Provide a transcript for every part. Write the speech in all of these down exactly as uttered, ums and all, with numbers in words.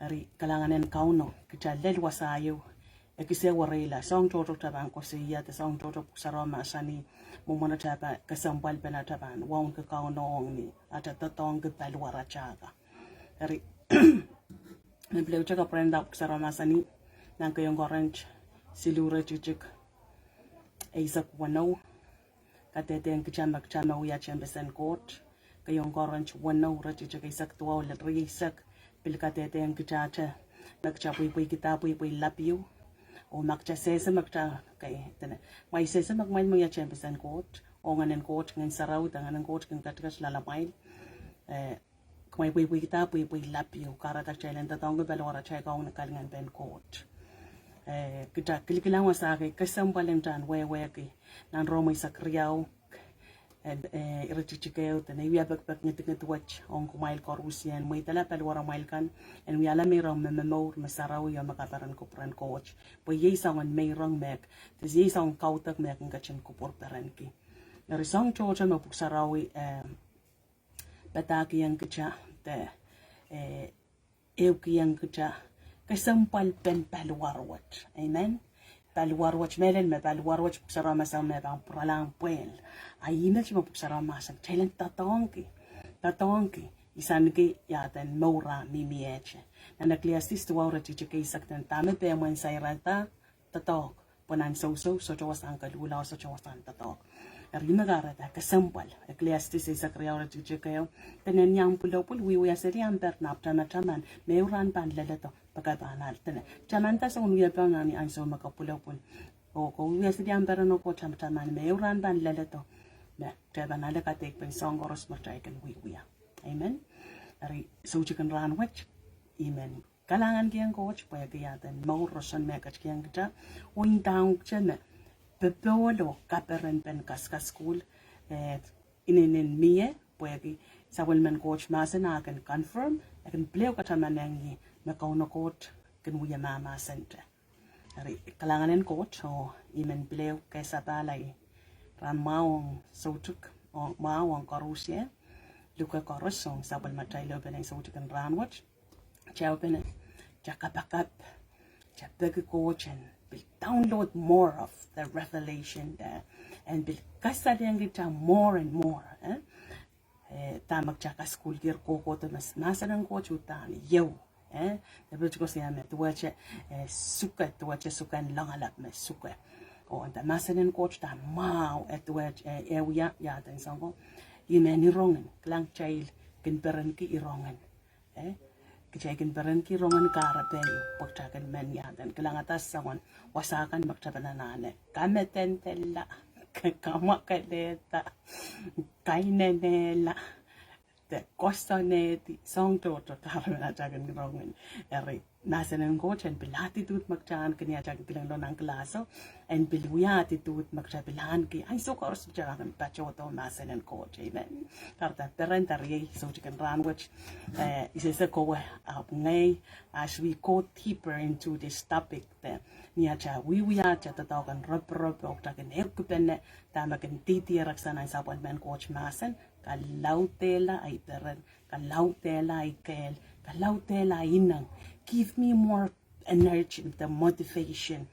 Eri kalahngan en Kauno, kitail lel wasa ieu, e kis ehu wereila, soahng tohto kitail pahn koasoia, de soahng tohto Pwuhk Sarawi mahsanih, mwomwen atail pahn kesempwalpen atail pahn wauneki Kauno ong ni atail doadoahngki paliwaratail kan. Eri, me pil ehu kapwurehda Pwuhk Sarawi mahsanih, nan keieun Korint siluh iretikitik eisek weneu, kadehdehng kitail me kitail me wia tehnpesen Koht. Keieun Korint weneu iretikitik eisek duwau lel rieisek, pil kadehdehng kitail me kitail pweipweikihda pweipwei lap ieu. Oh ma kitail sehse me kitail, okay, dene, ma i sehse me kumwail me wia tehnpesen Koht, oh Ngehn en Koht, Ngehn Sarawi de Ngehn en Koht kin ketiket loalamwail. Eh, kumwail pweipweikihda pweipwei lap ieu, kahrehda kitail en doadoahngki paliwaratail kan ong ni kalinganpen Koht. Eh, kitail kilikilang wasa kei, kesempwal en kitail wehwehki, nan Rom eisek riau, eh, eh, iretikitik ehu, dene I wia pekipek ngidingid wet ong kumwail koarusie, en mweidala paliwaramwail kan, en wiahla meirong me momour, me sarawi oh me kaperen kupwuren Koht. Pwe iei soangen meirong me, iei soangen kaudok me e kin ketin kupwur perenki. Eri soahng tohto me Pwuhk Sarawi, eh, padahkihong kitail, de, eh, ehukihong kitail kesempwalpen paliwar wet. Amen. Paliwar wet, mehlel me paliwar wet Pwuhk Sarawi mahsanih me pahn pwuralahng pwehl. A ihme me Pwuhk Sarawi mahsanih kitail en doadoahngki, doadoahngki, isanki iaden mour a mihmi ehte. Nan Eklesiastes duwau iretikitik eisek, dene dahme pehmwen sairada doadoahk, pwe nan sousou sohte wasahn koluhla oh sohte wasahn doadoahk. Eri me kahrehda kesempwal, Eklesiastes eisek riau iretikitik ehu, dene ni ahmw pwulopwul, wiewia seli ahmw pereno, ahpw tamataman, me ehu rahn pahn leledo, pwe ke pahn ale, dene, tamanda soun wiepen nan ni ansou me ke pwulopwul. Oh ke wiewia seli ahmw pereno oh tamataman, me ehu rahn pahn leledo, me kitail pahn ale kadeikpen soahng koaros me kitail kin wiewia. Amen. Eri, soutik en rahn wet, I men kalahngankihong Koht pwehki iaden mour roson me e ketikihong kitail, oh ndahng kitail me popohl oh kaperenpen kasukuhl, eh, inenen mie, pwehki sapwellimen Koht mahsen a kin confirm, e kin pil ehu katamanehng ih me Kauno Koht kin wia mahmahsente. Eri, kalahngan en Koht, oh I men pil ehu kehlail rahn mwahu ong soutik, oh mwahu ong koarusie, luke koaros ong sapwellimatail ehupene soutik en rahn wet. Kitail ehupene, kitail kapakap, kitail peki Koht en pil download more of the revelation there, en pil kasalehng kitail more and more, eh? Eh, dahme kitail kasukuhlkihla kohkohdo me mahsen en Koht uhdahn ieu, eh? Depit koasoia me duwehte, eh, suke, duwehte suke en loangalap me suke. Oh nda mahsen en Koht uhdahn mwahu, eh, duwehte, eh, e wia iaden soangen, I men irongen, kilang kitail kin perenki irongen. Eh, kitail kin perenki irongen kahrepe, pwe kitail kin men iaden kilangada soangen wasa kan me kitail pahn anahne kamedendela, kamwakelehda, kainenehla, de koasoanehdi, soahng tohto kahrepe me kitail kin irongen. Eri, mahsen en Koht en pil attitude me kitail kin, ia kitail kin kilangdo nan kilaso, en pil wia attitude me kitail pil ahneki ansou koaros me kitail kin patohdo mahsen en Koht. Amen. Kahrehda peren, eri iei soutik en rahn wet, eh, I sehse kowe, ahpw ngehi, as we go deeper into this topic, de ni atail wiewia atail doadoahk en roporop, oh kitail kin ehukipene dahme kin dihdier sang nan sapwellimen Koht mahsen, kalaudehla ahi peren, kalaudehla ahi kehl, kalaudehla ahi ineng. Give me more energy, the motivation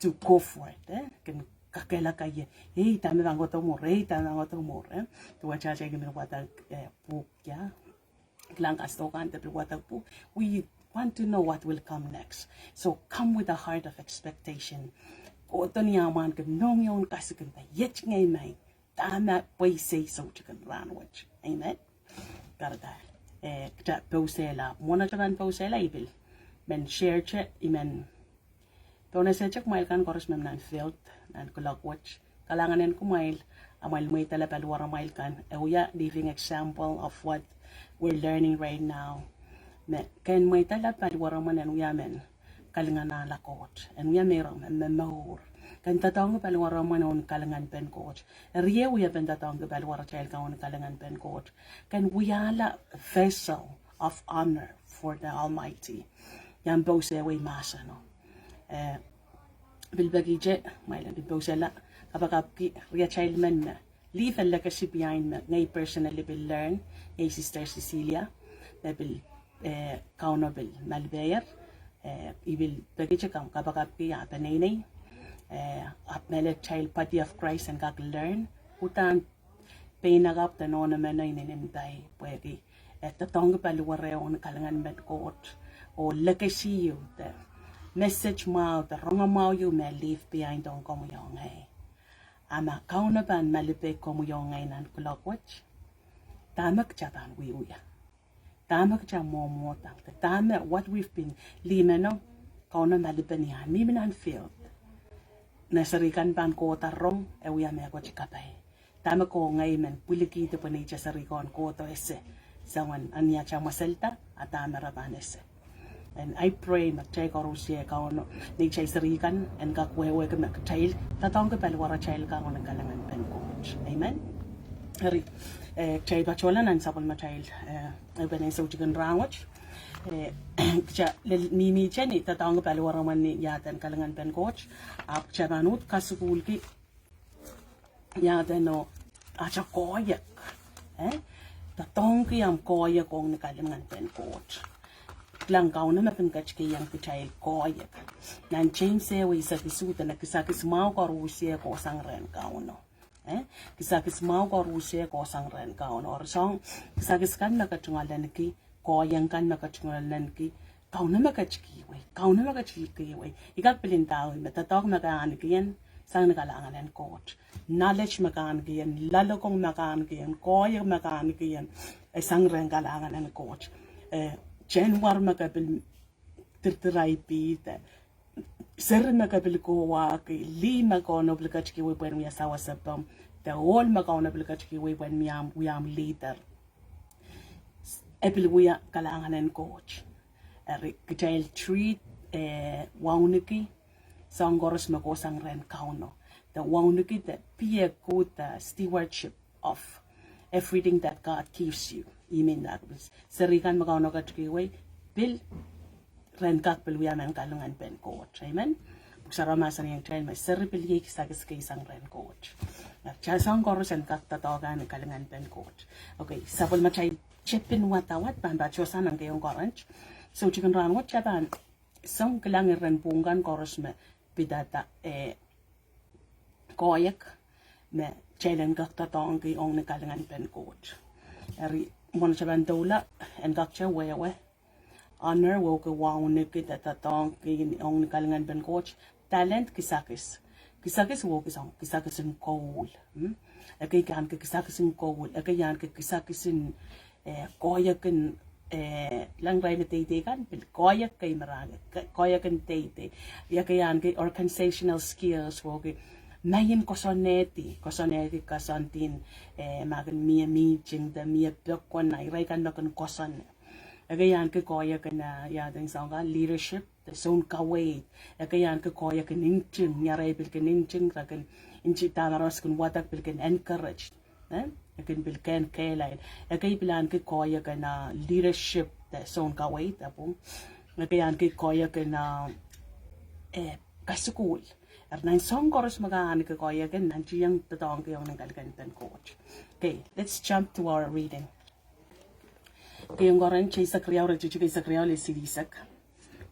to go forth, eh? Kin kakehlaka ie, ei, dahme pahn kohdo mwuhr, ei, dahme pahn kohdo mwuhr, eh? Duwehte atail kin pil wadek, eh, pwuhk, ia. Kilang kasdo kan de pil wadek pwuhk. We want to know what will come next. So come with a heart of expectation. Kohdo ni ahmw ahneki mohngiong en kasik me iet ngehi me dahme pweisei soutik en rahn wet. Amen. Kahrehda, eh, kitail pousehla. Mwohn atail pahn pousehla, I pil men share te, I men pohnese te kumwail kan koaros me nan field, nan kuloak wet. Kalahngan en kumwail, amwail mweidala paliwaramwail kan, e wia living example of what we're learning right now. Me ke en mweidala paliwaramwail en wia mehn kalinganahla Koht, en wia meirong me momour. Ke en doadoahngki paliwaramwail ong kalinganpen Koht. Eri iei wiepen doadoahngki paliwaratail kan ong kalinganpen Koht. Ke en wiahla vessel of honor for the Almighty. Ia pousehwei mahseno. Eh, pil pekihte, kumwail en pil pousehla, kapakapki riatail men me leave a legacy behind me ngehi personally pil learn, ngehi Sister Cecilia, me pil eh, Kauno pil malipehier, eh, I pil pekihte kak kapakapki ah peneinei, eh, ahpw mehlel kitail body of Christ en kak learn uhdahn pein akapw de nohno meno inenen pai pwehki, eh, doadoahngki paliwere ong ni kalinganpen Koht, oh legacy ieu de message mwahu de rongamwahu ieu me leave behind ong komwi oh ngehi. A ma Kauno pahn malipe komwi oh ngehi nan kuloak wet, dahme kitail pahn wiewia? Dahme kitail mwomwohdahng? Dahme what we've been, limeno, Kauno malipe ni ah mihmi nan field. Ni serihkan pahn kohda rong, e wia mehkot kapai. Dahme ko ngehi men pwilikihdi pwe neitail serihkan kohdo ese? Soangen ni atail mwesel da, a dahme re pahn ese? And I pray me kitail koaros, Kauno, neitail serihkan en kak wehwehki me kitail doadoahngki paliwaratail kan ong ni kalinganpen Koht. Amen. Eri, eh, kitail patohla nan sapwellimatail, eh, ehupene soutik en rahnwet. Eh, kitail lel mihmihte ni doadoahngki paliwaromwen ni iaden kalinganpen Koht. Ahpw kitail pahn uhd kasukuhlki iaden o atail koahiek. Eh? Doadoahngki ahmw koahiek ong ni kalinganpen Koht. Kilang, Kauno me pahn ketikihong kitail koahiek. Nan James ehu eisek isuh dene kisakis mwahu koaruhsie kohsang rehn Kauno. Eh? Kisakis mwahu koaruhsie kohsang rehn Kauno. Eri soahng kisakis kan me ke tungoalenki, koahiek kan me ke tungoalenki, Kauno me ketikihwei, Kauno me ketikihwei. I kak pil ndahwei me doadoahk me ke ahneki ien, sang ni kalahngan en Koht. Knowledge me ke ahneki ien, loalokong me ke ahneki ien, koahiek me ke ahneki ien, e sang rehn kalahngan en Koht. Eh, tehnwar me ke pil dirdirai pihda, seri me ke pil kohwahki, lih me Kauno pil ketikihwei pwehn wia sawasepomw, de ohl me Kauno pil ketikihwei pwehn wia ahmw, wia ahmw leader. E pil wia kalahngan en Koht. Eri kitail treat, eh, wauneki soahng koaros me kohsang rehn Kauno. De wauneki de be a good, uh, stewardship of everything that God gives you. I mean that, serihkan me Kauno ketikihwei, pil ren kak pil wia mehn kalinganpen Koht. Amen. Pwuk Sarawi mahsanihong kitail me seri pil iei kisakis kei sang rehn Koht. Eri kitail soahng koaros en kak doadoahk ni kalinganpen Koht. Okay, sapwellimatail tepin wadawad pahn patohsang nan keieun Korint. Soutik en rahnwet kitail pahn song kilang iren pwuhng kan koaros me pidada, eh, koahiek me kitail en kak doadoahngki ong ni kalinganpen Koht. Eri mwohn kitail pahn doula, en kak kitail wehwe, honor, wehwehki wauneki de doadoahngki ong ni kalinganpen Koht. Talent, kisakis. Kisakis wehwehki soahng, kisakis en koul. Hmm? Ekei ahneki kisakis en koul, ekei ahneki kisakis en, eh, koahiek en, eh, lang irail me deidei kan, pil koahiek kei me re ahneki, koahiek en deidei. Ekei ahneki organizational skills, wehwehki meien koasoanehdi, koasoanehdi koasoandien, eh, ma kin mie meeting de mie pokon, irail kan me kin koasoane. Ekei ahneki koahiek en, ah, iaden soahng kan, leadership, de soun kaweid. Ekei ahneki koahiek en nting, ni arail pil kin nting, re kin nting, dahme aramas kin wadek pil kin encourage. Eh? E kin pil kin kehlail. Ekei pil ahneki koahiek en, ah, leadership, de soun kaweid, apwung. Ekei ahneki koahiek en, ah, eh, kasukuhl. Eri nan soahng koaros me ke ahneki koahiek en, nantihong doadoahngki ong ni kalinganpen Koht. Okay, let's jump to our reading. Keieun Korint eisek riau, iretikitik eisek riau lel silihsek.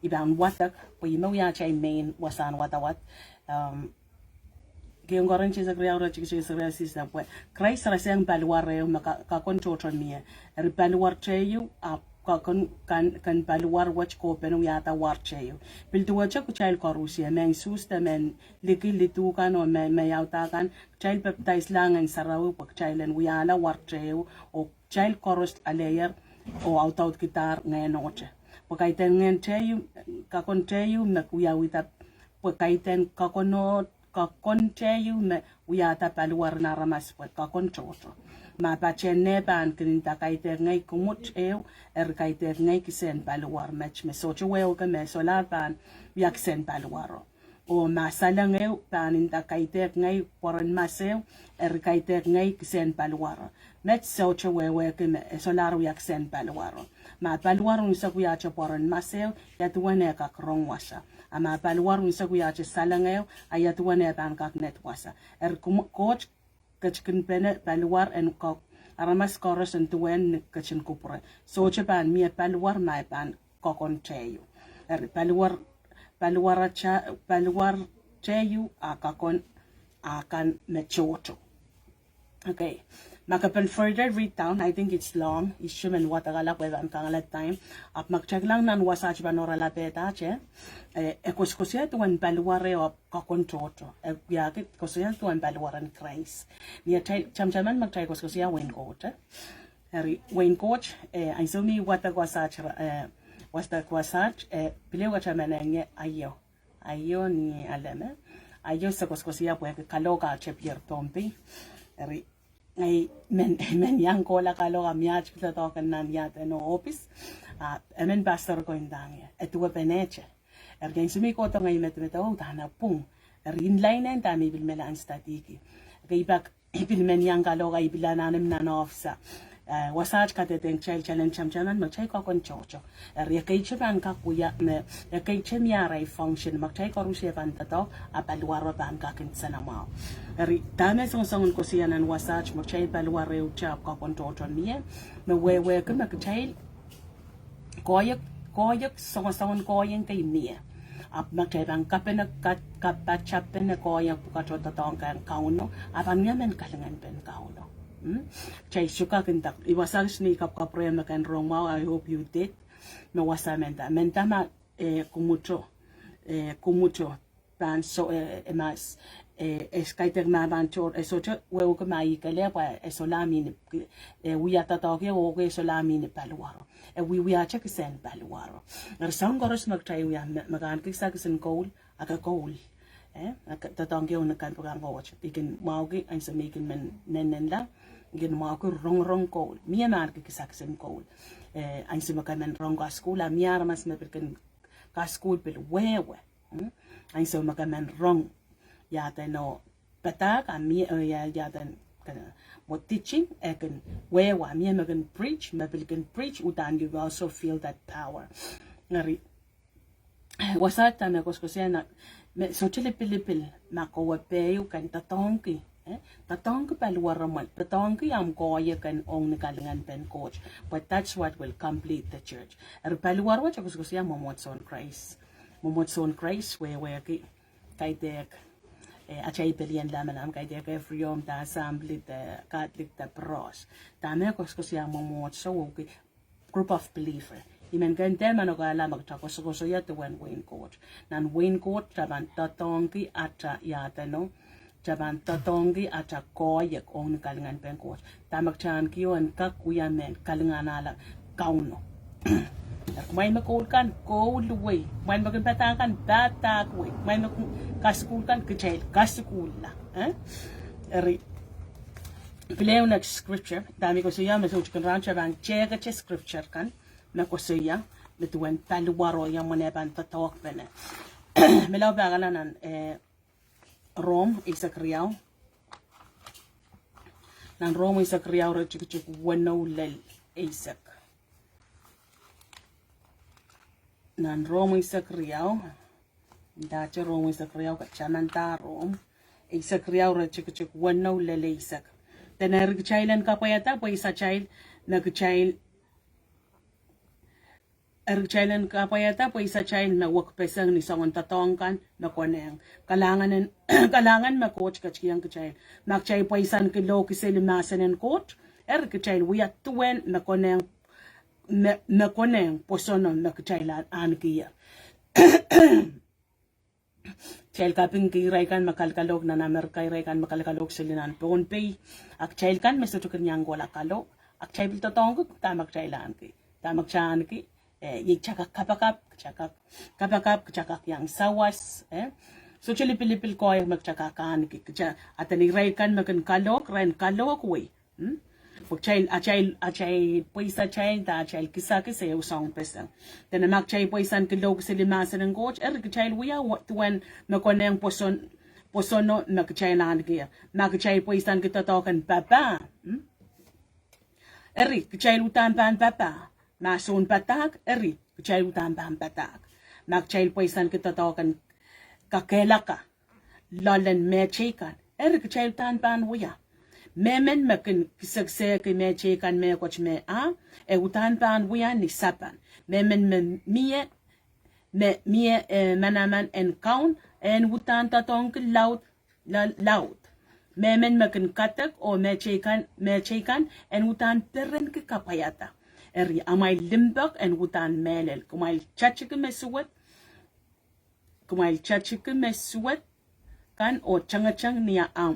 I pahn wadek, pwe ih me wia atail main wasahn wadawad. Um, Keieun Korint eisek riau, iretikitik eisek riau, silihsek, pwe Krais rasehng paliwar ehu me ka-, kakon tohto mie. Eri paliwar teieu, ahpw kakon kan, kan paliwar wet kohpene wiahda war teieu. Pil duwehte kitail koaruhsie, mehn Suhs de mehn liki lidu kan oh mehn, mehn audakan, kitail papdaisla Ngehn Sarawi pwe kitail en wiahla war teieu, oh kitail koaros aleier oh audaudkidahr ngehnohte. Pwe kaidehn ngehn teieu, kakon teieu me wiawihda, pwe kaidehn kakono-, kakon teieu me wiahda paliwar en aramas pwe kakon tohto. Ma patehn neh pahn kin nda, "Kaidehk ngehi kumwut ehu, eri kaidehk ngehi kisehn paliwar," met me sohte wehwehki me e solahr pahn wia kisehn paliwaro. Oh ma saleng ehu pahn nda, "Kaidehk ngehi pwoaren mas ehu, eri kaidehk ngehi kisehn paliwaro," met sohte wehwehki me e solahr wia kisehn paliwaro. Ma paliwar unsek wiahte pwoaren mas ehu, ia duwen eh kak rong wasa? A ma paliwar unsek wiahte saleng ehu, a ia duwen eh pahn kak ned wasa? Eri kum-, Koht ketikihpene paliwar en ka-, Aramas koaros en duwen ni ketin kupwure. Sohte pahn mie paliwar ma e pahn kakon tehieu. Eri paliwar, paliwar tehieu a kakon, a kan me tohto. Okay. Ma ke pil further read down, I think it's long. Ihte men wadek kalap, we pahn kangala time. Ahpw ma kitail kilang nan wasaht pahn oaralapehda, e, e koasoakoasoia duwen paliwar e kakon tohto. E, ia, koasoakoasoia duwen paliwar en Krais. Ni atail tamataman ma kitail koasoakoasoia wehin Koht. Eri wehin Koht, e, ansou me I wadek wasaht, e, wadek wasaht, e, pil ehu katamanehng ie, aio. Aio ni aleme. Aio se koasoakoasoia pwehki kalohk a tepier Pohnpei. Eri, ngehi men, men iang kohla kalohk a mie at pil doadoahk nan ia de no ohpis. A, emen pastor ko ndahng ie, e duwepenehte. Eri ansou me I kohdo ngehi medemedewe, oh, dahme pwung. Eri I en lainen dahme I pil mehla en studyki. Eri I pak I pil men iang kalohk a I pil anahne nan office. E, wasaht kadehdehng kitail, kitail en tamataman me kitail kakon tohto. Eri ekei te pahn kak wia me, ekei te mie arail function, ma kitail koaros pahn doadoahk, a paliwaro pahn kak nsenamwahu. Eri dahme songosong en koasoia nan wasaht me kitail paliwar ehute ahpw kakon tohto mie, me wehwehki me kitail koahiek, koahiek, songosong en koahiek kei mie. Ahpw ma kitail pahn kapene, ka, kapatapene koahiek pwukat oh doadoahk kan Kauno, a pahn wia mehn kalinganpen Kauno. Hmm? Kitail sohte kak inda, I wasa kis ni kapkapwure me ken rong mwahu, I hope you did. Me wasa menda, menda ma, e, kumwuto, e, kumwuto pahn so, e, e mas, e, e kaidehk ma pahn tohr, e sohte wehwehki ma I kelehpw, e solahr mihmi, e wia doadoahk ie, oh ke solahr mihmi paliwaro. E wiewiahte kisehn paliwaro. Eri soahng koaros me kitail wia, me, me ke ahneki kisakis en koul, a ke koul. E, a ke doadoahngki oh ni kampakang Koht. I kin mwahuki, ansou me I kin men nennenla, I kin mwahuki rongorong koul. Mie me ahneki kisakis en koul. E, ansou me ke men rong kasukuhl, a mie aramas me pil kin kasukuhl pil wehwe. Hmm? Ansou me ke men rong ia de no padahk, a mie, e, ia, ia de, e, mwo teaching, e kin wehwe, a mie me kin preach, me pil kin preach, uhdahn you also feel that power. Eri, wasaht dahme koasoakoasoia nan, me sohte lipilipil, ma kowe pehiu ken doadoahngki. E, doadoahngki paliwaromw, doadoahngki ahmw koahiek ken ong ni kalinganpen Koht. But that's what will complete the church. Eri paliwar wet e koasoakoasoia mwomwohdiso en Krais. Mwomwohdiso en Krais wehwehki, kaidehk, e, atail pelien lamalam, kaidehk Every Home, de Assembly, de Catholic, de Pros. Dahme koasoakoasoia mwomwohdiso, wehwehki group of believer. I men ken dehr manokehla ma kitail koasoakoasoia duwen wehin Koht. Nan wehin Koht, kitail pahn doadoahngki atail ia de no, kitail pahn doadoahngki atail koahiek ong ni kalinganpen Koht. Dahme kitail ahneki o en kak wia mehn kalinganahla Kauno. Kumwail me koul kan, koul wei. Kumwail me kin padahk kan, padahk wei. Kumwail me kin kasukuhl kan, kitail kasukuhla. E? Eri, pil ehu next scripture, dahme koasoia me sohte kin rahn, kitail pahn tehkete scripture kan me koasoia me duwen paliwaro ia mwomwen e pahn doadoahkpene. Me lao pahkala nan, e, Rom eisek riau. Nan Rom eisek riau, iretikitik weneu lel eisek. Nan Rom eisek riau, ndahte Rom eisek riau, katamanda Rom eisek riau, iretikitik weneu lel eisek. Dene eri kitail en kapwaiada pweisatail me kitail Eri kitail en kapwaiada pweisatail me wekpeseng ni soangen doadoahk kan me konehng. Kalahngan en, kalahngan me Koht ketikihong kitail. Ma kitail pweisanki lohkiseli mahsen en Koht, eri kitail wia duwen me konehng, me, me konehng pwosono me kitail ahn-, ahnekier. Kitail kapingki irail kan me kalkalohk nan Amerika, irail kan me kalkalohk seli nan Pohnpei. A kitail kan me sohte kin iang kohla kalohk. A kitail pil doadoahngki dahme kitail ahneki. Dahme kitail ahneki, e, iei kitail kak kapakap, kitail kak kapakap, kitail kak iang sawas, e. Sohte lipilipil koahiek me kitail kak ahneki. Kitail, a dene irail kan me kin kalohk, irail en kalohk wei. Hmm? Pwe kitail, atail, atail pweisatail, de atail kisakis e ehu soahng peseng. Dene ma kitail pweisanki lohkiseli mahsen en Koht, eri kitail wia wa-, duwen me konehng pwoson-, pwosono me kitail ahnekier. Ma kitail pweisanki doadoahk en papah, hmm? Eri kitail uhdahn pahn papah. Ma soun padahk, eri kitail uhdahn pahn padahk. Ma kitail pweisanki doadoahk en kakehlaka loalen mehteikan, eri kitail uhdahn pahn wia. Mehmen me kin kisekiseki mehteikan mehkot me a, e uhdahn pahn wia ni sapan. Mehmen me mie, me mie, eh, manaman en Kaun, en uhdahn doadoahngki laud, la-, laud. Mehmen me kin kadek oh mehteikan, mehteikan, en uhdahn perenki kapwaiada. Eri amwail limpoak en uhdahn mehlel. Kumwail tatiki me suwed, kumwail tatiki me suwed kan oh tengeteng ni a, a,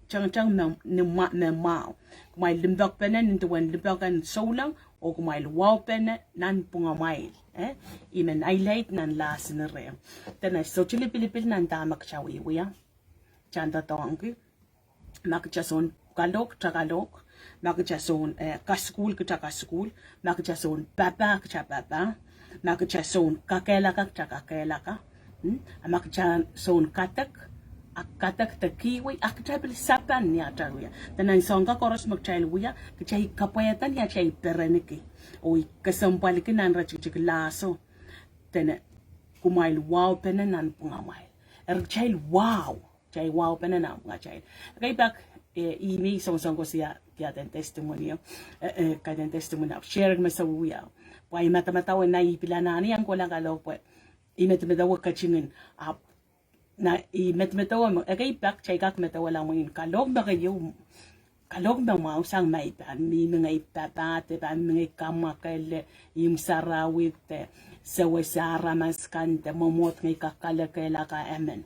tengeteng me, ni mwa-, me mwahu. Kumwail limpoakpene nin duwen limpoak en souleng oh kumwail wahupene nanpwungamwail. Eh? I men highlight nan last ni reh. Dene sohte lipilipil nan dahme kita wiewia. Kita doadoahngki. Ma kita soun kalohk, kita kalohk. Ma kita soun, eh, kasukuhl, kita kasukuhl. Ma kita soun papah, kita papah. Ma kita soun kakehlaka, kita kakehlaka. Hmm? Ma kita soun kadek, a kadek de kihwei, a kita pil sapan ni atail wia. Dene nan soahng koaros me kitail wia, kitail kapwaiada ni atail perenki. Oh kesempwalki nan retikitik laso. Dene kumwail wahupene nanpwungamwail. Eri kitail wahu. Kitail wahupene nanpwungatail. Ekei pak, eh, i me I songosong koasoia, kaidehn testimony, eh, eh, kaidehn testimony, sharing me sohte wia. Pwe I medemedewe nan I pil anahne iang kohla kalohk pwe I medemedewe ketingin. Ahpw nan I medemedewe me, ekei pak kitail kak medewehla mwein kalohk me keieu, kalohk me mwahu sang ma I pahn mihmi ngehi papah de pahn mihmi ngehi kamwakele ihmw sarawi de sewese aramas kan de mwomwohd ngehi kakalekelaka emen.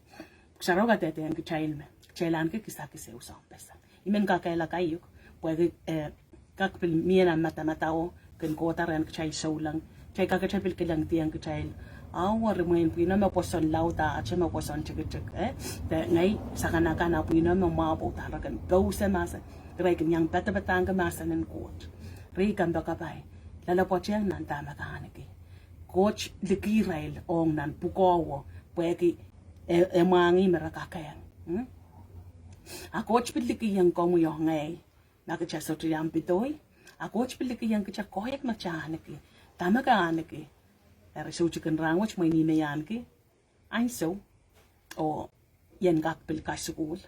Sarawi kadehdehng kitail me kitail ahneki kisakis ehu soahng pesa. I men kakehlaka iuk, pwehki, eh, kak pil mie nan madamadau kin kohda rehn kitail souleng. Kitail kakete pil kilengdiong kitail. Awa, eri mwein pwihno me pwoson laud a, ahte me pwoson tikitik, eh? De ngehi sakanakan a pwihno me mwahu pwe uhdahn re kin pouse mahsen. Irail kin iang padapadahngki mahsen en Koht. Riei kompoakepahi, loalopwoatieng nan dahme ke ahneki. Koht liki irail ong nan pwukoa wo, pwehki e, e mwahngih me re kakehng. Hmm? A Koht pil likiong komwi oh ngehi, ma kita sohte iang pedoi. A Koht pil likiong kita koahiek me kita ahneki. Dahme ke ahneki. Eri sohte kin rahnwet mwein I men ahneki ansou. Oh I en kak pil kasukuhl.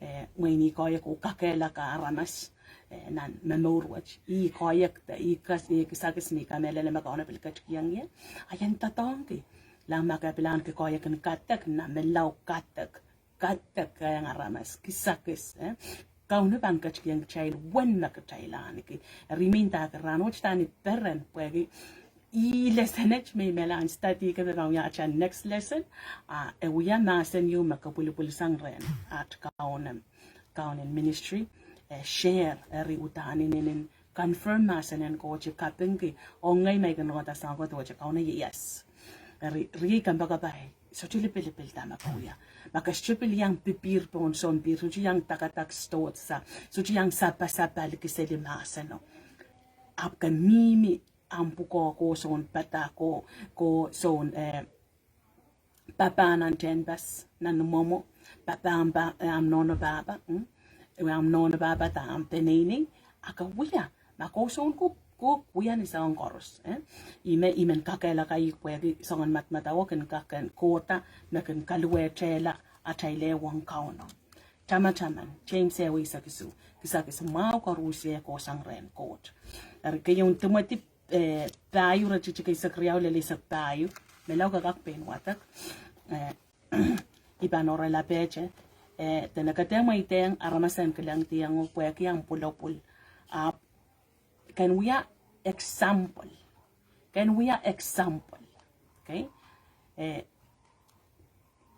Eh, mwein I koahiek oh kakehlaka aramas. Eh, nan momour wet. I koahiek de, I kas, I kisakis me I kamehlele me Kauno pil ketikihong ie. A I en doadoahngki. Kilang ma ke pil ahneki koahiek en kadek, nan menlau kadek. Kadek, kehng aramas, kisakis, eh? Kauno pahn ketikihong kitail uwen me kitail ahneki. Eri I men ndahki rahnwet udahn I peren pwehki I lesson et me I men ahn study ke me pahn wia atail next lesson. A, e wia mahsen ieu me ke pwilipwil sang rehn at Kaun en, Kaun en ministry, eh, share, eri udahn inenen confirm mahsen en Koht, I kapingki, oh ngehi me I kin rongohda soang ko duwehte Kauno, yes. Eri, riei kompoakepahi, sohte lipilipil dahme ke wia. Ma ke sohte pil iang pipihr pohn sompihr, sohte iang dakadak stohsa, sohte iang sapasapalki seli mahseno. Ahpw ke mihmi ahmw pwukoa ko soun padahk ko, ko soun, eh, papah nan tehnpas, nan mwomwo, papah ahmw pa-, eh, ahmw nohno pahpa, mm? Ewe ahmw nohno pahpa de ahmw peneinei, a ke wia, ma ke soun kuk, kuk wia ni soahng koaros, eh? I men, I men kakehlaka iuk pwehki soangen madamadau kin kak kin kohda me kin kaluwetehla atail ehu ong Kauno. Tamataman, James ehu eisek isuh, kisakis mwahu koaros e kohsang rehn Koht. Eri keieun Timoty, eh, pahieu, iretikitik eisek riau lel eisek pahieu, menlau ke kak pein wadek, eh, I pahn oaralapihte, eh, dene ke dehr mweidehng aramas en kilengdiong uhk pwehki ahmw pwulopwul. Ahpw ken wia example. Ken wia example. Okay? Eh,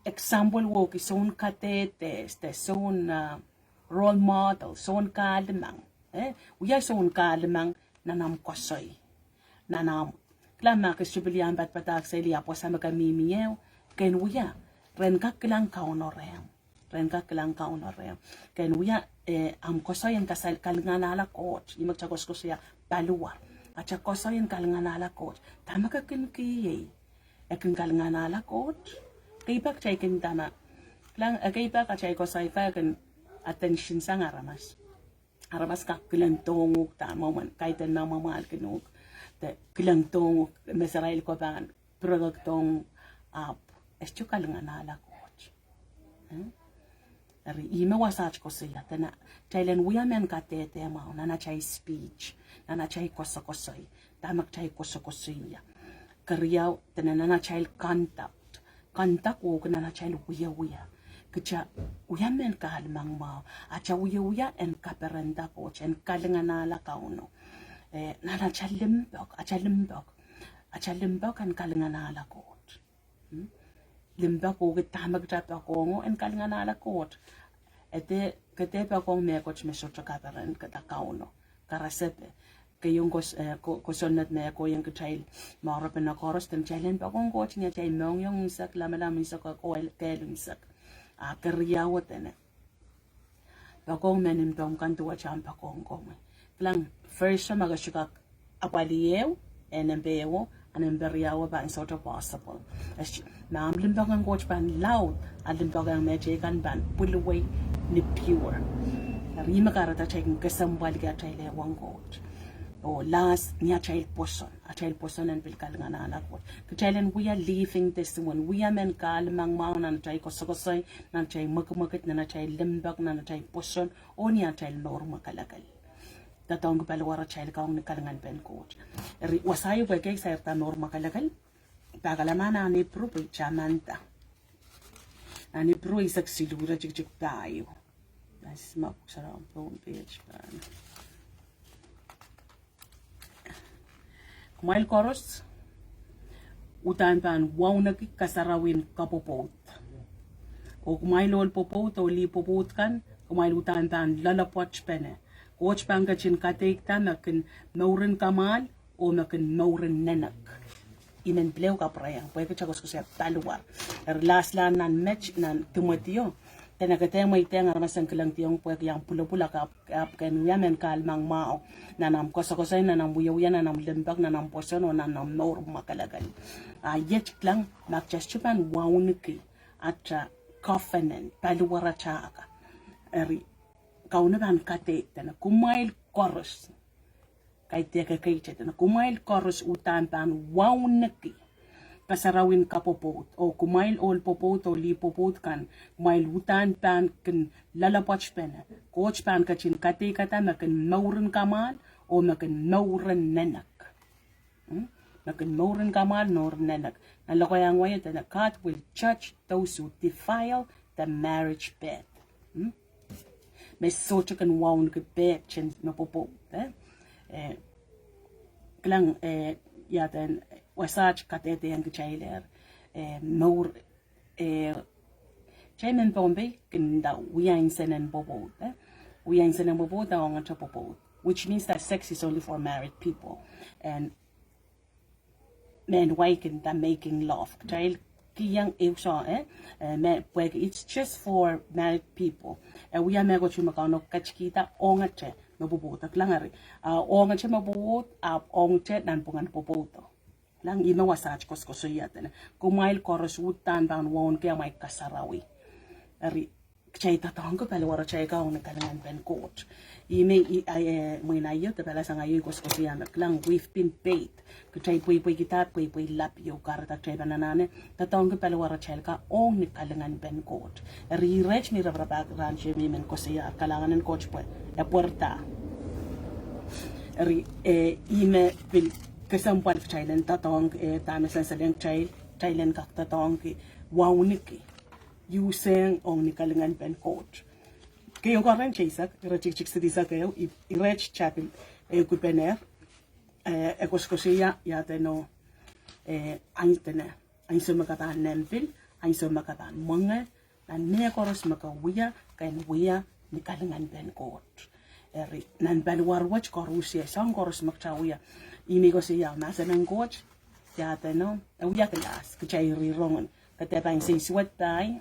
example wehwehki soun kadehde, de soun, uh, role model, soun kahlemeng. Eh, wia soun kahlemeng nan ahmw koasoi. Nan ahmw, kilang ma ke sohte pil iang padapadahk seli ahpw wasa me ke mihmi ie, ken wia, ren kak kilang Kauno rehmw. Ren kak kilang Kauno rehmw. Ken wia, eh, ahmw koasoi en kasal kalinganahla Koht. Ih me kita koasokoasoia paliwar. Atail koasoi en kalinganahla Koht. Dahme ke kin kihiei. E kin kalinganahla Koht. Ekei pak kitail kin dahme. Kilang, ekei pak atail koasoi kan e kin attention sang aramas. Aramas kak kilengdohng uhk dahme mwomwen, kaidehn me mwamwahlkin uhk. De kilengdohng uhk, meserail ko pahn pirekekdohng, ahpw e sohte kalinganahla Koht. Eh? Eri ihme wasaht koasoia, dene, kitail en wia mehn kadehde mwahu, nan atail speech, nan atail koasokoasoi, dahme kitail koasokoasoia. Keriau, dene nan atail conduct. Conduct wehwehki nan atail wiewia. Kitail wia mehn kahlemeng mwahu. Atail wiewia en kaperenda Koht, en kalinganahla Kauno. Eh, nan atail limpoak, atail limpoak. Atail limpoak en kalinganahla Koht. Hmm? Limpoak wehwehki dahme kitail poakohng en kalinganahla Koht. Ede, ke dehr poakohng mehkot me sohte kaperenda Kauno. Karasepe. Keieun kos-, eh, ko-, kosonned me kohieng kitail, mour pene koaros, dene kitail en poakohng Koht ni atail mohngiong unsek, lamalam unsek, oh kehl, kehl unsek. Ah, keriau dene, poakohng mehn limpoak kan duwehte omw poakohng komwi. Kilang, first, ma ke sohte kak apwalih ehu, eh, nempe ehu, a nempe riau pahn sohte possible. As, ma omw limpoak en Koht pahn laud, a limpoak en mehteikan pahn pwilwei ni pure. Eri me kahrehda kitail kin kesempwalki atail ehu ong Koht. Oh last, ni atail pwoson. Atail pwoson en pil kalinganahla Koht. Kitail en wia living testimony. Wia mehn kahlemeng mwahu nan atail koasokoasoi, nan atail mwekimwekid, nan atail limpoak, nan atail pwoson, oh ni atail mour mwakelekel. Doadoahngki paliwaratail kan ong ni kalinganpen Koht. Eri wasa ieu pwehki sairda mour mwakelekel. Pahkala ma nan Ipru pwe tamanda. Nan Ipru eisek siluh, iretikitik pahieu. Nas ma pwuhk sarawi pohn page pahn. Kumwail koaros uhdahn pahn wauneki kasarawien kapwopwoud. Oh kumwail ohl pwopwoud oh lih pwopwoud kan, kumwail uhdahn pahn loalopwoatpene. Koht pahn ketin kadeikada me kin mouren kamwahl oh me kin mouren nenek. I men pil ehu kapwurehiong, pwehki kitail koasokoasoia paliwar. Eri last line nan met, nan Timoty o. Dene ke dehr mweidehng aramas en kilengdiong pwehki omw pwulopwul, ahpw, ahpw ke en wia mehn kahlemeng mwahu. Nan omw koasokoasoi, nan omw wiewia, nan omw limpoak, nan omw pwoson, oh nan omw mour mwakelekel. Ah, iet, kilang, ma kitail sohte pahn wauneki ata covenant, paliwaratail kan. Eri, Kauno pahn kadeik dene, kumwail koaros. Kaidehk kekeite dene, kumwail koaros uhdahn pahn wauneki kasarawien kapwopwoud. Oh kumwail ohl pwopwoud oh lih pwopwoud kan, kumwail uhdahn pahn kin loalopwoatpene. Koht pahn ketin kadeikada me kin mouren kamwahl oh me kin mouren nenek. Hmm? Me kin mouren kamwahl, mouren nenek. Nan lokaiahn wai o dene, God will judge those who defile the marriage bed. Hmm? Me sohte kin wauneki bed en me pwopwoud, eh? Eh, kilang, eh, ia dene, wasaht kadehdehiong kitailehr, eh, mour, eh, kitail mehn Pohnpei kin nda wia nsenen pwopwoud, eh? Wia nsenen pwopwoud, ongete pwopwoud. Which means that sex is only for married people. And mehn wai kin nda making love. Kitail kihong ehu soh, eh? Eh, me, pwehki it's just for married people. Eh, wia mehkot me Kauno ketikihda ongete me pwopwoud. Kilang eri, ah, ongete me pwopwoud, ahpw ongete nanpwungen pwopwoud. Kilang, ihme wasaht koasokoasoia dene, kumwail koaros uhdahn pahn wauneki amwail kasarawi. Eri, kitail doadoahngki paliwaratail kan ong ni kalinganpen Koht. Ihme, i, ai, eh, mwein aio, de pahla sang aio koasokoasoia me, kilang, we've been paid. Kitail pweipweikihda pweipwei lap ieu, kahrehda kitail pahn anahne doadoahngki paliwaratail kan ong ni kalinganpen Koht. Eri iret me raparapahki rahn te, I men koasoia kalahngan en Koht pwe e pwarada. Eri, eh, ihme pil kesempwal kitail en doadoahngki, eh, dahme sansal ong kitail, kitail en kak doadoahngki wauneki, usehng ong ni kalinganpen Koht. Keieun Korint eisek, iretikitik silihsek ehu, i, iret tapin, eh, kupener, eh, e koasokoasoia, ia deno, eh, ansou me ke pahn nembil, ansou me ke pahn mwenge, nan mehkoaros me ke wia, ke en wia ni kalinganpen Koht. Eri, nan paliwar wet koaruhsie, soahng koaros me kitail wia. Ihme koasoia, mahsen en Koht, ia deno, e wia kilahs, kitail rongen. Ke dehr pahn nsensuwed pai,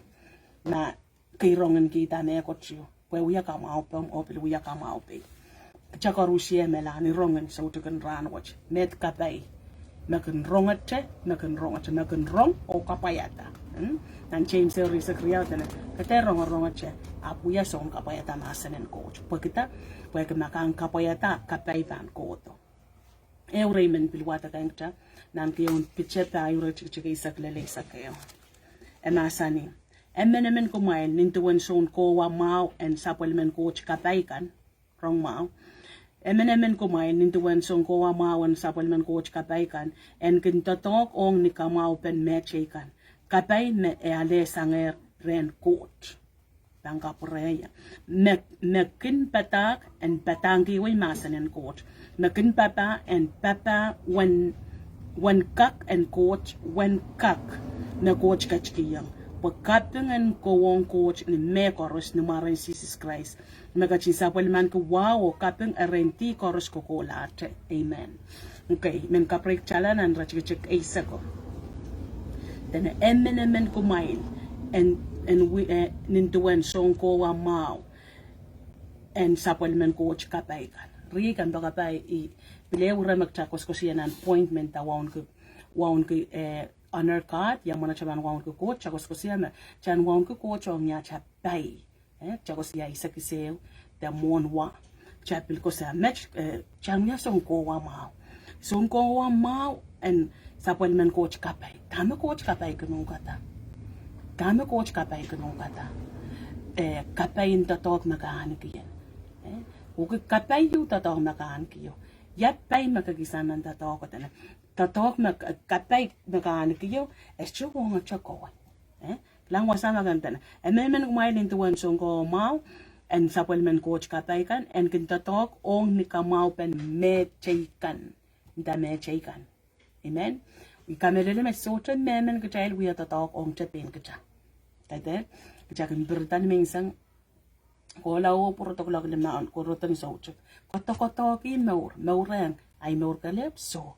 ma ke rongenkihda mehkot ieu. Pwe wia kamwahu pei, oh pil wia kamwahu pei. Kitail koaruhsie me lahn rongen soutik en rahn wet. Met kapai. Me kin rongete, me kin rongete, me kin rong oh kapwaiada. Hmm? Nan James ehu, ire eisek riau dene, ke dehr rongorongete, ahpw wia soun kapwaiada mahsen en Koht. Pwehki dah, pwehki ma ke en kapwaiada, kapai pahn kohdo. Ehu ire I men pil wadek ong kitail, nan keieun Piter pahieu, iretikitik eisek lel eisek ehu. E mahsanih, Emenemen kumwail nin duwen soun kowa mwahu en sapwellimen Koht kapai kan. Rong mwahu. Emenemen kumwail nin duwen soun kowa mwahu en sapwellimen Koht kapai kan, en kin doadoahk ong ni kamwahupen mehteikan. Kapai me e ale sangehr rehn Koht. Pahn kapwurehiong. Me, me kin padahk en padahngkihwei mahsen en Koht. Me kin papah en papah uwen, uwen kak en Koht, uwen kak me Koht ketikihong. Pwe kaping en kohwong Koht ni mehkoaros ni mwaren Sises Krais. Me ketin sapwellimaniki wahu oh kaping erein dih koaros kohkohlahte. Amen. Okay, men kaprekitala nan iretikitik eiseko. Dene emenemen kumwail en, en wi, eh, nin duwen soun kowa mwahu en sapwellimen Koht kapai kan. Riei kan, pakapai i, pil ehu ire me kitail koasokoasoia nan appointment da wauneki, wauneki, eh, honor God, ia mwomwen atail pahn wauneki Koht, kitail koasokoasoia me, kitail wauneki Koht ong ia atail pai. Eh, kitail koasoia isekiseu, de mwohn wa, kitail pil koasoia met, eh, kitail wia soun kowa mwahu. Soun kowa mwahu en sapwellimen Koht kapai. Dahme Koht kapai kin uhkada? Dahme Koht kapai kin uhkada? Eh, kapai en doadoahk me ke ahneki ie. Eh, uhk kapai ieu doadoahk me ke ahneki ie. Ia pai me ke kihsang nan doadoahk dene. Doadoahk me k-, kapai me ke ahneki ie, e sohte ong atail kowe. Eh, kilang wasa me ke dene. Emenemen kumwail nin duwen soun kowa mwahu en sapwellimen Koht kapai kan, en kin doadoahk ong ni kamwahupen mehteikan. Nda mehteikan. Amen. I kamehlele me sohte mehmen kitail wia doadoahk ong te pein kitail. Kitail, kitail kin pirida ni menseng. Kohla oh pwurodo kuloak limau, kohla ni soutik. Koadokoadoahki mour, mour ong, ahi mour kelehpw, soh.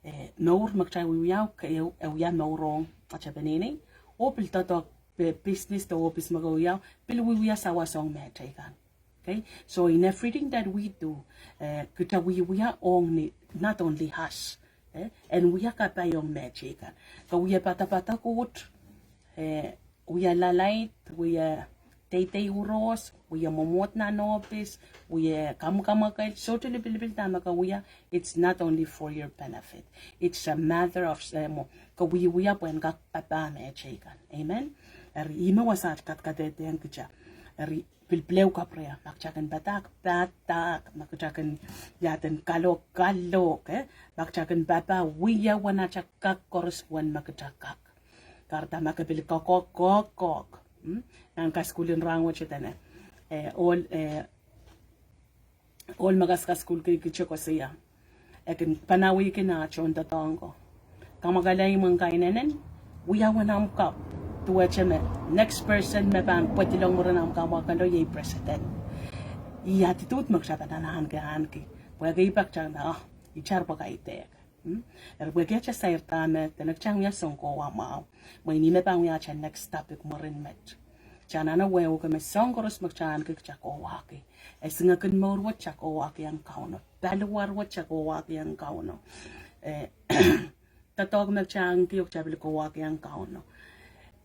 Eh, mour me kitail wiewia, ke, eh, wia mour ong atail peneinei. Oh pil doadoahk, eh, business de ohpis me ke wia, pil wiewia sawas ong mehteikan. Okay? So in everything that we do, eh, kitail wiewia ong ni, not only us, eh, en wia kapai ong mehteikan. Ke wia padapadahk uhd, eh, wia lalaid, wia deidei uros, wia mwomwohd nan ohpis, wia kamwakamwakel, sohte lipilipil dahme ke wia, it's not only for your benefit. It's a matter of, eh, mwo, ke wiewia pwehn kak papah mehteikan. Amen? Eri ihme wasaht kadkadehdehng kitail. Eri pil pil ehu kapwurehiong, ma kitail kin padahk, padahk, ma kitail kin iahden kalohk, kalohk, eh? Ma kitail kin papah, wia uwen atail kak koaros uwen ma kitail kak. Kahrehda ma ke pil koakoahk, koakoahk. Hmm? Nan kasukuhl en rahnwet dene. Eh, ohl, eh, ohl me kasukasukuhlki kitail koasoia. E kin panawihki nah tohndoadoahk ko. Kamwakele imwen kainenen, wia uwen ahmw kak. Duwehte me, next person me pahn pwedilong mwurin ahmw kamwakele iei president. Ih attitude me kitail pahn ahneki, ahneki. Pwehki pak kitail me, ah, itar pwe kaidehk. Hmm? Eri pwehki atail sair dahme, dene kitail wia soun kowa mwahu. Mwein ih me pahn wia atail next topic mwurin met. Kitail anahne wehwehki me soahng koaros me kitail ahneki kitail kohwahki. E singekin mour wet kitail kohwahki ong Kauno. Paliwar wet kitail kohwahki ong Kauno. Eh, doadoahk me kitail ahneki kitail pil kohwahki ong Kauno.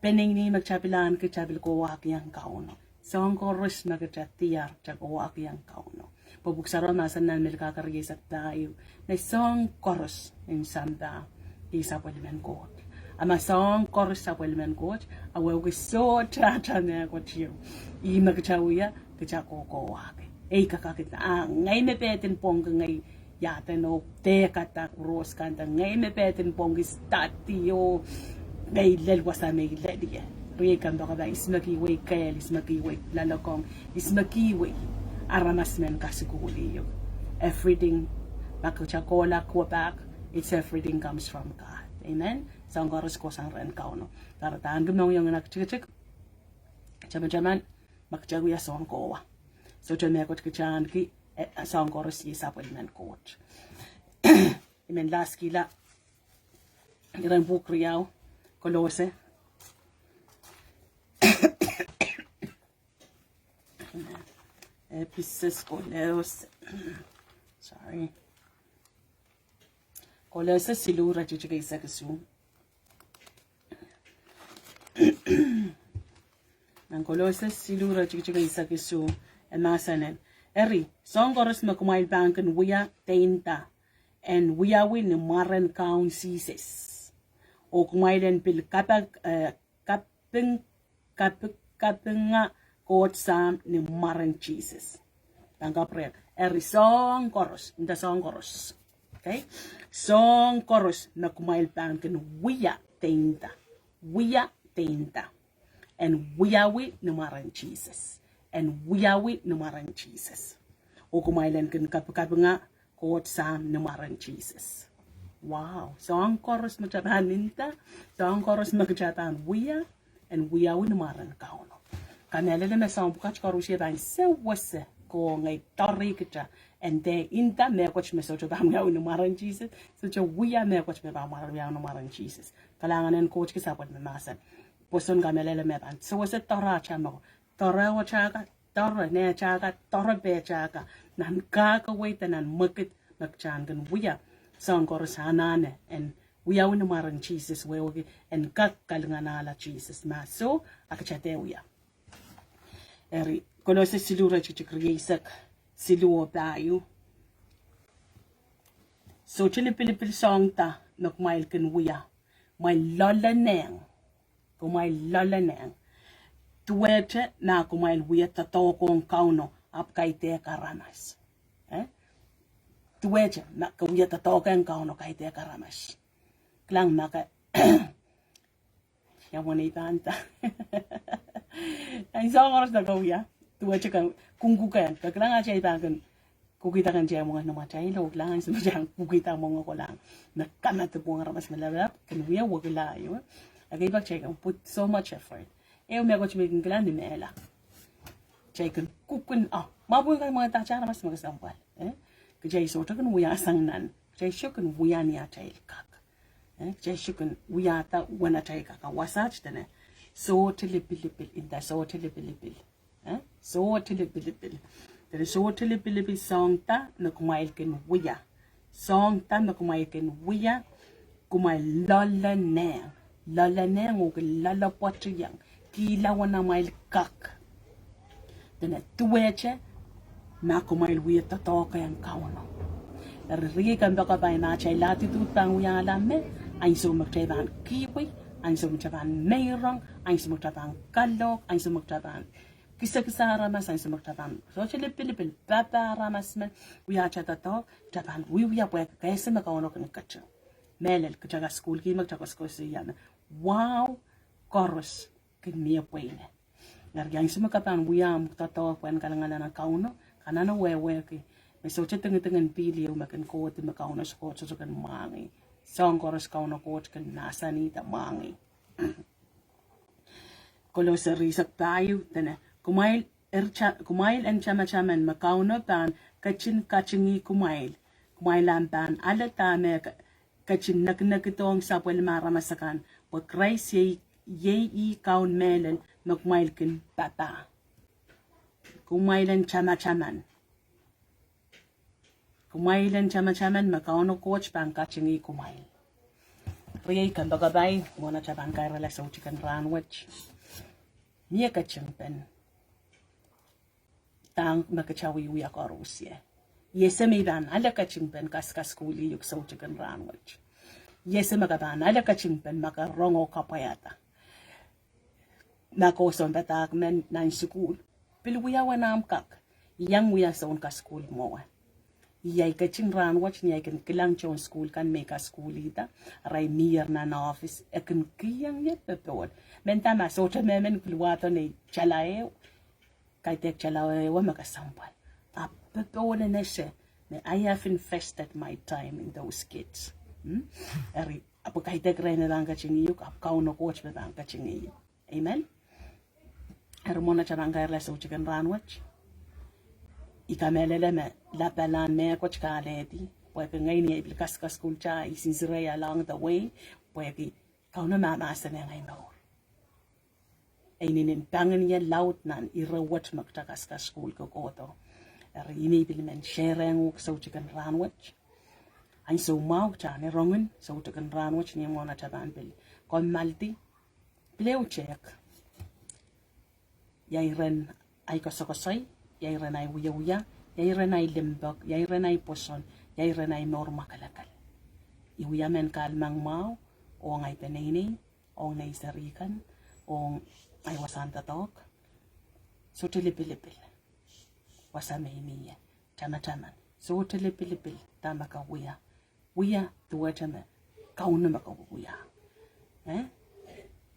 Peneinei me kitail pil ahneki kitail pil kohwahki ong Kauno. Soahng koaros me kitail diar kitail kohwahki ong Kauno. Pwe Pwuhk Sarawi mahsanih nan Melkahka rieisek pahieu. Me soahng koaros en sampah, ih sapwellimen Koht. A ma soahng koaros sapwellimen Koht, a wehwehki sohte atail mehkot ieu. Ih me kitail wia, kitail kohkohwahki. Ei kakakid, ah, ngehi me pehdin pwongki ngehi iahden oh dehkada koaros kan de ngehi me pehdin pwongki study oh ngehi lel wasa me I lel ie. Riei kan, pakapai, ihs me kihwei kehl, ihs me kihwei loalokong, ihs me kihwei aramas men kasukuhl ieu. Everything, ma kitail kohla kohpahk, it's everything comes from God. Amen. Soahng koaros kohsang rehn Kauno. Kahrehda ahneki mohngiong en aktikitik. Tamataman, ma kitail wia soahng kowa. Sohte mehkot kitail ahneki, eh, soahng koaros iei sapwellimen Koht. I men laskihla iren pwuhk riau, Kolose. Episos, Kolose. Sorry. Kolose siluh, iretikitik eisek isuh. Nan Kolose siluh, iretikitik eisek isuh, e mahsanih: Eri, soahng koaros me kumwail pahn kin wia, de inda, en wiawi ni mwaren Kaun Sises. Oh kumwail en pil kaping, eh, kaping kapikapinga Koht Sahm ni mwaren Sises. Pahn kapwurehiong, eri soahng koaros, nda soahng koaros. Okay? Soahng koaros me kumwail pahn kin wia de nda. Wia de nda. En wiawi ni mwaren Sises. En wiawi ni mwaren Sises. Oh kumwail en kin kapikapinga Koht Sahm ni mwaren Sises. Wow. Soahng koaros me kitail pahn nda, soahng koaros me kitail pahn wia, en wiawi ni mwaren Kauno. Kamehlele me soahng pwukat koaros e pahn sewese kohngehi doarehkitail, en dehr nda mehkot me sohte pahn wiawi ni mwaren Sises, sohte wia mehkot me pahn mwar-, wiawi ni mwaren Sises. Kalahngan en Koht ki sapwellime mahsen. Pwoson kamehlele me pahn sewese doarehkitail mehkot. Doarehkitail ka, doare nehtail ka, doare pehtail ka, nan kahkawei de nan mwekid me kitail kin wia. Soahng koaros anahne, en wiawi ni mwaren Sises, wehwehki en kak kalinganahla Sises. Ma soh, a kitail dehr wia. Eri, Kolose siluh iretikitik rieisek siluh oh pahieu. Sohte lipilipil soahng da me kumwail kin wia. Kumwail loalenehng. Kumwail loalenehng. Duwehte ma kumwail wia doadoahk ong Kauno ahpw kaidehk aramas. Eh? Duwehte ma ke wia doadoahk ong Kauno kaidehk aramas. Kilang ma ke, ia mwomwen ei pahn nda. Ansou koaros me ke wia. Duwehte ke kungkukehng. Ke kilang atail pahn kin kukida kan tiahk mwenge ni mwatail, oh kilang ansou me tiahk kukida mwenge kohlahng. Me kamedipw ong aramas me lapalap, kin wia wekila ieu. Ekei pak tiahk kan put so much effort. Ehu mehkot me kin kilang ni mehla. Tiahk kan kukun, ah, ma pwung kan mwenge dahte aramas me kesempwal. Eh? Kitail sohte kin wiasang nan. Kitail sohte kin wia ni atail kak. Eh? Kitail sohte kin wiahda uwen atail kak. A wasaht dene. Sohte lipilipil, nda sohte lipilipil. Eh? Sohte lipilipil. Dene sohte lipilipil soahng da me kumwail kin wia. Soahng da me kumwail kin wia, kumwail loalenehng. Loalenehng oh kin loalopwoatieng. Kihla uwen amwail kak. Dene duwehte ma kumwail wia doadoahk ong Kauno. Eri riei kompoakepahi, ma atail attitude pahn wiahla me, ansou me kitail pahn kihwei, ansou me kitail pahn meirong, ansou me kitail pahn kalohk, ansou me kitail pahn kisekise aramas, ansou me kitail pahn sohte lipilipil papah aramas men, wiahte doadoahk, kitail pahn wiewia pwehki ke ese me Kauno kin ketin. Mehlel, kitail kasukuhlki me kitail koasokoasoia me wahu koaros kin mie pweine. Eri ansou me ke pahn wia ahmw doadoahk pwehn kalinganahla Kauno, ke anahne wehwehki me sohte dingidingen pihl ieu me kin kohdi me Kauno Koht sohte kin mwahngih. Soahng koaros Kauno Koht kin mahsanihda mwahngih. Kolose rieisek pahieu dene, kumwail en ta-, kumwail en tamataman me Kauno pahn ketin katingih kumwail. Kumwail ahpw pahn ale dahme ke-, ketin nekinekidohng sapwellime aramas akan, pwe Krais iei, iei ih kaun mehlel me kumwail kin papah. Kumwail en tamataman. Kumwail en tamataman me Kauno Koht pahn katingih kumwail. Riei kompoakepahi, mwohn atail pahn kairala soutik en rahnwet. Mie ketingpen dahme kitail wiewia koaros ie. I ese me I pahn ale ketingpen kaskasukuhlih uhk soutik en rahnwet. I ese me ke pahn ale ketingpen ma ke rong oh kapwaiada. Ma ke sounpadahk men nan sukuhl, pil wia uwen ahmw kak. I iang wia sounkasukuhl mwowe. I ahi keting rahnwet ni ahi kin kilang tohn sukuhl kan me I kasukuhlihda, arail mier nan ohpis, e kin kihong ie popohl. Mehnda ma sohte mehmen pil wahdo nei tala ehu, kaidehk tala ehu me kesempwal. Ahpw popohl en ese me I have invested my time in those kids. Hmm? Eri, ahpw kaidehk irail me pahn katingih uhk, ahpw Kauno Koht me pahn katingih ie. Amen. Eri mwohn atail pahn kairala soutik en rahnwet, I kamehlele me lapalahn mehkot ke alehdi, pwehki ngehi ni ei pil kaskasukuhlda, I sinsirei along the way, pwehki Kauno mahmahsanihong ei mour. E inenen pangin ie laud nan ire wet me kitail kaskasukuhl kohkohdo. Eri I men pil men shareng uhk soutik en rahnwet. Ansou mwahu kitail en rongin soutik en rahnwet ni mwohn atail pahn pil kommoaldi. Pil ehu tehk. Ia iren ahi koasokoasoi, ia iren ahi wiewia, ia iren ahi limpoak, ia iren ahi pwoson, ia iren ahi mour mwakelekel. I wia mehn kahlemeng mwahu ong ahi peneinei, ong nei seri kan, ong Ahi wasahn doadoahk. Sohte lipilipil wasa me I mih ie. Tamataman. Sohte lipilipil dahme ke wia. Wia duwehte me Kauno me ke wia. Eh?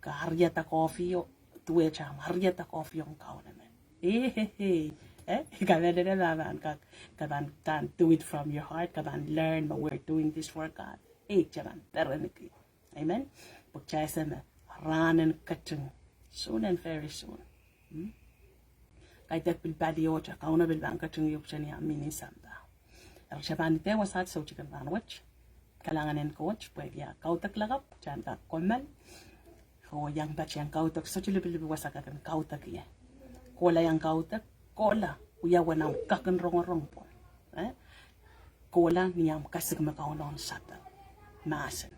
Ke ariada kohpio, duwehte ahmw ariada kohpio ong Kauno me. Eh, eh, eh. Eh? Ke mehlel me pahn kak, ke pahn, pahn do it from your heart, ke pahn learn me we're doing this for God. Eh, ke pahn perenki. Amen. Pwe kitail ese me rahnen keting. Soon and very soon. Hmm? Kaidehk pil pali ohte, Kauno pil pahn keting uk seni ahmw mihmi sampah. Eri kitail pahn ideh wasaht soutikin rahnwet. Kalahngan en Koht, pwehki ah kaudok lakapw, kitail en kak kommoal. Oh iang patohwan kaudok, sohte lipilipil wasa ke kin kaudok ie. Kohla iang kaudok, kohla, wia uwen ahmw kak en rongorong pwon. Eh? Kohla ni ahmw kasik me Kauno sapeng. Mahsen.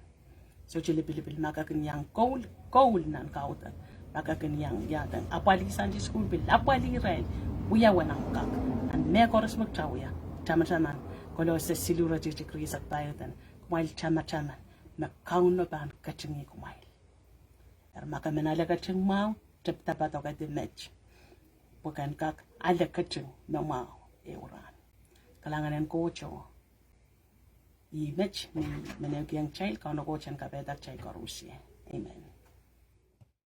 Sohte lipilipil ma ke kin iang koul, koul nan kaudok. Ma ke kin iang iadeng apwalih Sunday school pil, apwalih irail. Wia uwen ahmw kak. Nan mehkoaros me kitail wia. Tamataman. Kolose siluh iretikitik rieisek pahieu, eden. Kumwail tamataman. Me Kauno pahn ketingih kumwail. Eri ma ke men ale keting mwahu, tepda padokedi met. Pwe ke en kak ale keting me mwahu ehu rahn. Kalahngan en Koht oh. Ih met, me, me neukieng kitail, Kauno Koht en kapaiada kitail koaros. Amen.